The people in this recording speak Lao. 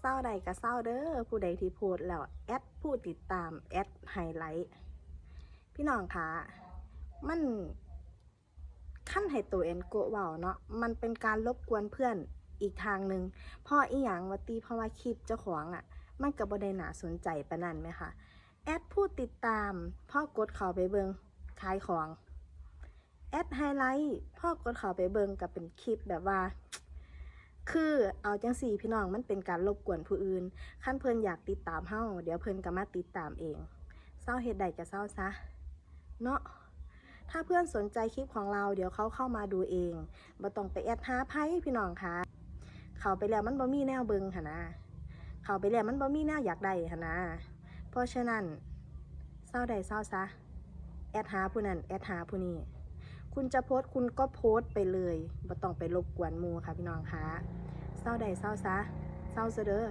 ເຊົາໄດ້ກໍເຊົາເດີ ຜູ້ໃດທີ່ໂພສແລ້ວແອັດຜູ້ຕິດຕາມ ແອັດໄຮໄລ. ພີ່ນ້ອງຄະ ມັນ ຄັນໃຫ້ໂຕແອນໂກະເວົ້າເນາະ ມັນເປັນການລົບກວນເພື່ອນອີກທາງໜຶ່ງ. ເພາະອີ່ຫຍັງວ່າຕິ ເພາະວ່າຄລິບເຈົ້າຂອງອະ ມັນກໍບໍ່ໄດ້ໜ້າສົນໃຈປານນັ້ນແມະຄະ. ແອັດຜູ້ຕິດຕາມ ພໍກົດເຂົ້າໄປເບິ່ງຂາຍຂອງ. ແອັດໄຮໄລ ພໍກົດເຂົ້າໄປເບິ່ງກໍເປັນຄລິບແບບວ່າ ຄືເອົາຈັ່ງຊີ້ພີ່ນ້ອງ ມັນເປັນການລົບກວນຜູ້ອື່ນ. ຄັນເພິ່ນຢາກຕິດຕາມເຮົາ ດຽວເພິ່ນກໍມາຕິດຕາມເອງ. ເຊົາເຮັດໄດ້ກໍເຊົາຊະເນາະ. ถ้าเพื่อนสนใจคลิปของเรา เดี๋ยวเขาเข้ามาดูเอง. บ่ต้องไปแอดหาไผพี่น้องคะ เข้าไปแล้วมันบ่มีแนวเบิ่งหั้นนะ เข้าไปแล้วมันบ่มีแนวอยากได้หั้นนะ. เพราะฉะนั้น เซ้าได้เซ้าซะ แอดหาผู้นั้น แอดหาผู้นี้ คุณจะโพสต์คุณก็โพสต์ไปเลย บ่ต้องไปรบกวนหมู่ค่ะพี่น้องคะ เซ้าได้เซ้าซะ เซ้าซะเด้อ.